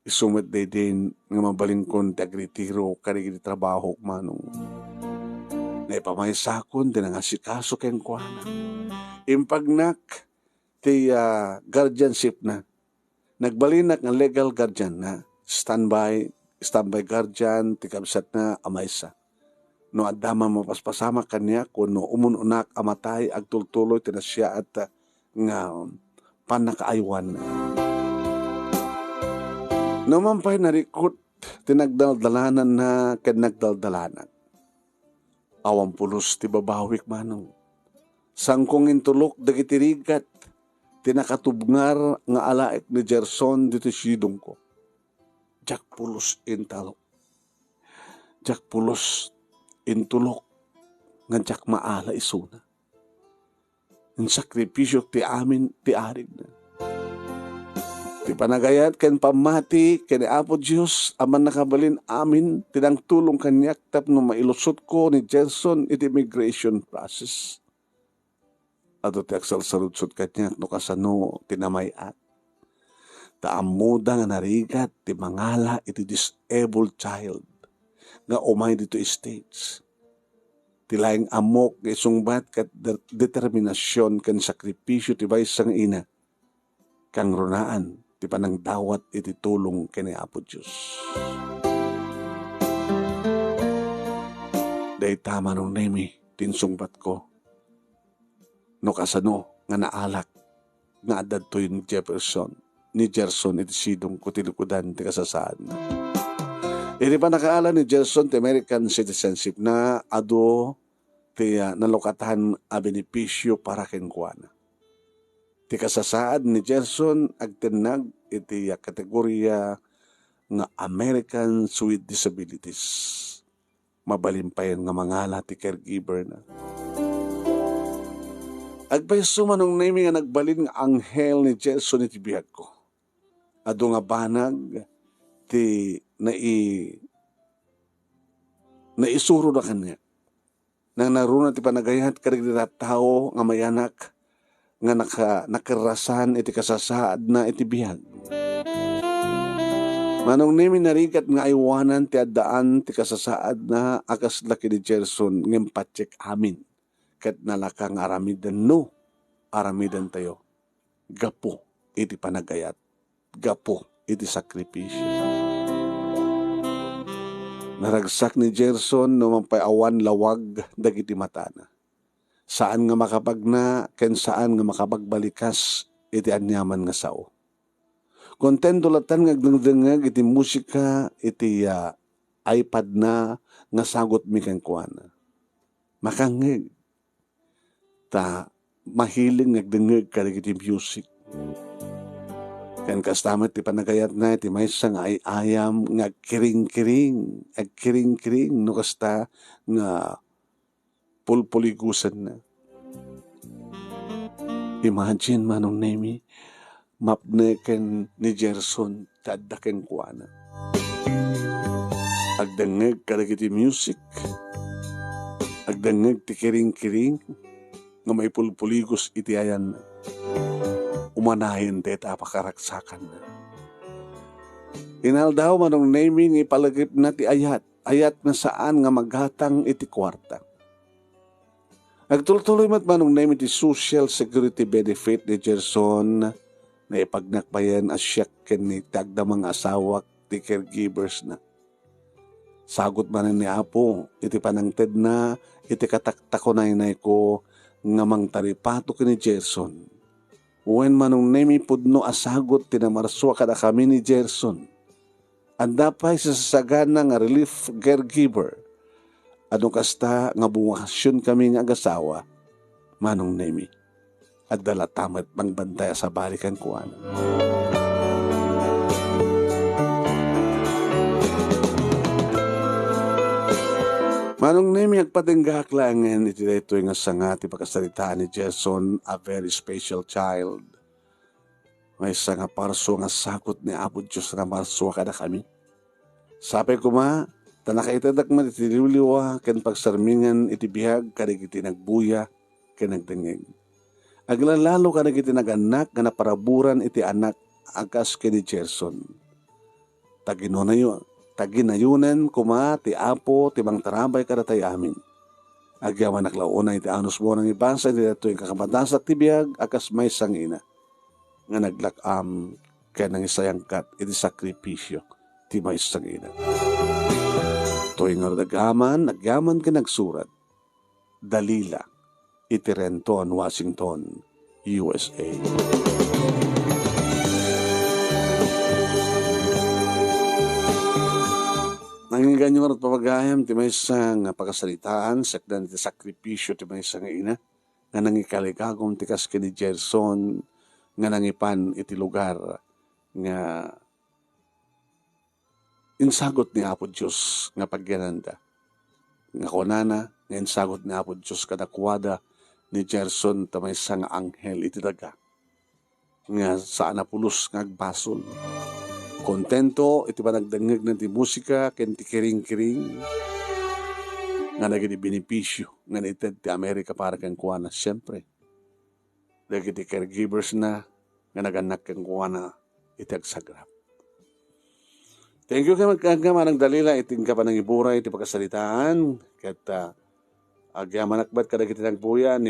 Isu met daydi nga mabalinkon ti agritiro kadagiti trabahok, Manong. Naipamaysakon ti nangasikaso kenkuana. Impagnak ti, ah, guardianship na. Nagbalinak nga legal guardian na. Standby, standby guardian ti kabsatna a maysa. No adda man mapaspasamak kaniak wenno umun-unak a matay, agtultuloy ti nasayaat nga pannakaaywan. No man pay narikut ti nagdaldalananna ken nagdaldalanak. Awan pulos ti babawik, Manong. Saanko nga intulok dagiti rigat. ti nakatubngar nga alaek ni Gerson ditoy sidongko. Diak pulos intalo. Diak pulos intulok nga diak maala isuna. Insakripisio ti amin ti arigna. Ti panagayat ken pammati ken ni Apo Dios a Mannakabalin Amin ti nangtulong kaniak tapno mailusotko ni Gerson iti immigration process. Adu ti agsalsaludsod kaniak no kasano ti namay-at. Ta ammoda nga narigat ti mangala iti disabled child nga umay ditoy States. Ti laeng ammok nga isungbat ket de-, determinasion ken sakripisio ti maysa nga ina, kangrunaan ti panangdawat iti tulong ken ni Apo Dios. Dayta, Manong Nemi, ti insungbatko. No kasano nga naalak nga adda ditoy ni Jefferson, ni Gerson iti sidongko ti lukodan ti kasasaadna. Iti pannakaala ni Gerson ti American citizenship na, adu ti, ah, nalukatan a benepisio para kenkuana. Ti kasasaad ni Gerson agtennag iti, ah, kategoria nga Americans with Disabilities. Mabalin payen nga mangala ti caregiver na. Agpayso, Manong Nemi, nga nagbalin nga anghel ni Gerson iti biagko. Adu nga banag ti nai-, naisuro na kaniak. Nangnaruna ti panagayat kadagiti tattao nga mayanak nga naka-, nakerrasan iti kasasaadna iti biag. Manong Nemi, narigat nga aywanan ti addaan ti kasasaadna a kasla ken ni Gerson ngem patiek amin ket nalaka nga aramidenno, aramidantayo gapu iti panagayat, gapu iti sakripisio. Naragsak ni Gerson no man pay awan lawag dagiti matana. Saan nga makapagna ken saan nga makapagbalikas iti aniaman nga sao. Kontento latta nga agdengdengngeg iti musika iti, ah, iPad na nga sagutmi kenkuana. Makangngeg. Ta mahiling nga agdengngeg kadagiti music. Ken kasta met ti panagayatna iti maysa nga ay-ayam nga agkiringkiring, agkiringkiring no kasta nga pulpuligusenna. Imagine, Manong Nemi, mapneken ni Gerson ti adda kenkuana. Agdengngeg kadagiti music, agdengngeg ti kiringkiring nga maipulpuligos iti ayanna. Umanayen dayta a pakaragsakanna. Inaldaw, Manong Nemi, nga ipalagipna ti ayat, ayat nga saan nga magatang iti kuarta. Agtultuloy met, Manong Nemi, ti social security benefit ni Gerson. Naipagnak payen a siak ken ni ti agdama nga asawak ti caregivers na. Sagut manen ni Apo iti panangtedna iti kataktakunaynayko nga mangtaripato ken ni Gerson. Wen, Manong Nemi, pudno a sagut ti namarsua kadakami ni Gerson. Adda pay sasagana nga relief caregiver. Adu kasta nga bukasionkami nga agasawa, Manong Nemi. Adda latta met mangbantay a sabali kenkuana. Manong Nemi, agpatinggaak laengen iti daytoy nga sanga ti pakasaritaan ni Gerson, a very special child. Maysa nga parso nga sagut ni Apo Dios a namarsua kadakami. Sapay koma, ta nakaitedak met iti liwliwa ken pagsarmingan iti biag kadagiti nagbuya ken nagdengngeg. Aglalalo kadagiti nagannak nga naparaburan iti anak a kas ken ni Gerson. Ta ginunayo-, ta ginayonen koma ti Apo ti mangtarabay kadatayo amin. Agyamanak la unay iti anusmo a nangibasa iti daytoy nga kakabatasak ti biag a kas maysa nga ina nga naglak-am ken nangisayangkat iti sakripisio ti maysa nga ina. Toy ngarud agaman, agyaman ken agsurat, Dalila, iti Renton, Washington, U S A. Nangyiganyo ngarud, papagayam, ti maysa nga pakasaritaan, sakdan iti sakripisio ti maysa nga ina, nga nangikaligagum ti kas ken ni Gerson, nga nangipan iti lugar nga insagut ni Apo Dios nga pagyananda. Nga kunana nga insagut ni Apo Dios kadakuada ni Gerson ta maysa nga anghel iti daga nga saan a pulos nga agbasol. Kontento iti panagdengngegna ti musika ken ti kiringkiring nga dagiti benepisio nga naited ti Amerika para kenkuana. Siempre, dagiti caregivers na nga nagannak kenkuana iti agsagrap. Thank you kay magkagka manang Dalila iti inka panangiburay iti pakasaritaan ket, ah, agyamanak met kadagiti nagbuya ni